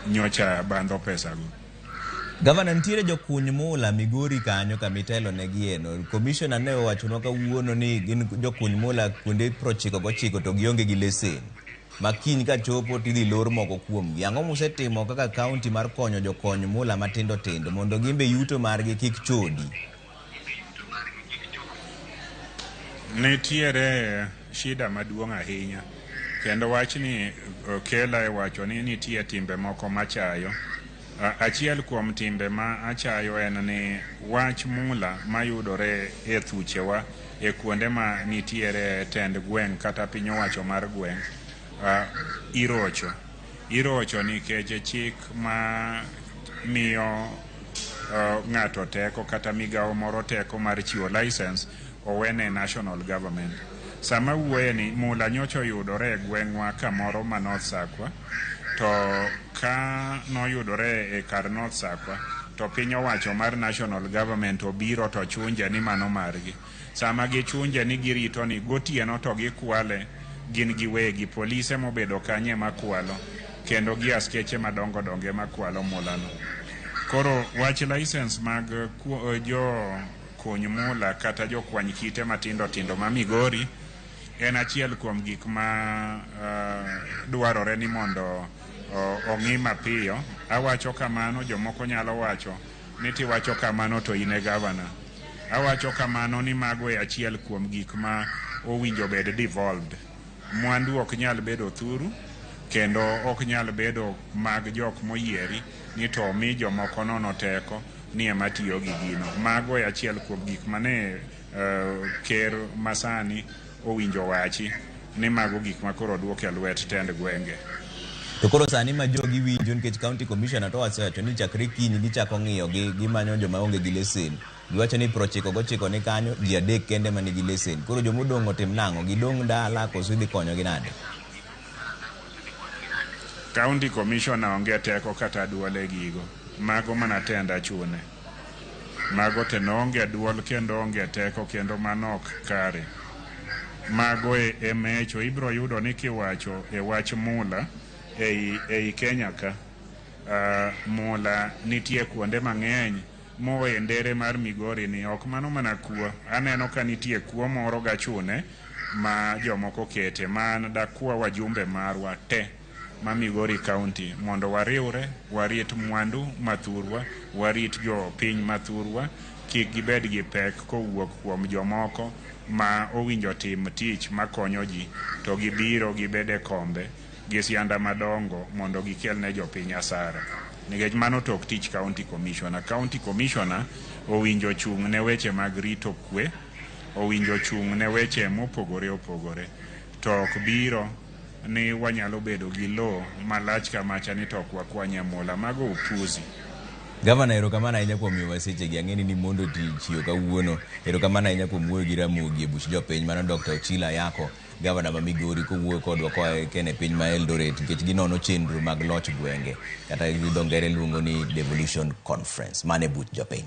nyocha bandho pesago. Gavana, nitiere jokuny mula Migori kanyo kama itelo negieno. Commissioner ne owachonwa kawuono ni gin jokuny mula kuonde 99 to gionge gi lesen. Ma kiny kachopo tidhi lor moko kuomgi. Ang'o musetimo kaka county mar konyo jokony mula matindo tindo mondo gimbe yuto margi kik chodi? Nitiere shida maduong' ahinya kendo wachni kela e wacho ni nitie timbe moko machayo. Achiel kuom timbe ma achayo en ni wach mula mayudore e thuchewa e kuonde ma nitiere tend gweng' kata piny owacho mar gweng' irocho. Irocho nikech chik ma miyo ng'ato teko kata migawo moro teko mar chiwo license owene national government. Sama wuoye ni mula nyocha oyudore e gweng'wa kamoro ma North Sakwa, to ka noyudore e kar North Sakwa to piny owacho mar national government obiro to chunje ni mano margi. Sama gichunje ni girito ni gotieno to gikwale gin giwegi, polise mobedo kanyo ema kwalo kendo gi askeche madongo dongo ema kwalo mulano. Koro wach license mag jo kuny mula kata jokwany kite matindo tindo ma Migori en achiel kuom gik ma dwarore ni mondo ong'i mapiyo. Awacho kamano, jomoko nyalo wacho ni tiwacho kamano to in e gavana. Awacho kamano ni mago e achiel kuom gik ma owinjo bed devolved. Mwandu ok nyal bedo thuru kendo ok nyal bedo mag jok moyieri ni to omi jomoko nono teko ni ema tiyo gi gino. Mago e achiel kuom gik mane ker masani owinjo wachi ni mago gik ma koro duok e lwet tend gwenge. To koro sani ma jogi winjo nikech county commissioner to osewacho ni chakre kiny gichako ng'iyo gi gimanyo joma onge gi lesen. Giwacho ni 99 ni kanyo, ji 3 kende ma nigi lesen. Koro jomodong' otim nang'o? Gidong' dala koso idhi konyogi nade? County commissioner onge teko kata duol e gigo. Mago mana tend achune. Mago te onge duol kendo onge teko kendo mano ok kare. Mago e mecho ibiro yudo ni kiwacho e wach mula ei Kenya ka. Mula nitie kuonde mang'eny mowe ndere mar Migori ni ok mano mana kuo. Aneno ka nitie kuo moro gachune ma jomoko kete man dakwa wajumbe marwa te ma Migori County mondo wariwre warit mwandu mathurwa, warit jopiny mathurwa kik gibed gi pek kowuok kuom jomoko ma owinjo tim tich makonyo ji to gibiro gibede kombe gi sianda madongo mondo gikel ne jopiny asara. Nikech mano to ok tich county commissioner. County commissioner owinjo chung' ne weche mag rito kwe, owinjo chung' ne weche mopogore opogore. To ok biro ni wanyalo bedo gi lowo malach kamacha ni to ok wakwanye mula. Mago upuzi. Gavana, erokamano ahinya kuom miyowa sechegi. Ang'e ni nimondo chiewo kawuono. Erokamano ahinya kuom wuoyo gi Ramogi e buch jopiny. Mano Dr. Ochilo Ayako, gavana ma Migori, kowuoyo kodwa koa e piny ma Eldoret nikech ginono chenro mag loch gwenge kata gi dho ngere luongo ni Devolution Conference. Mano e buch jopiny.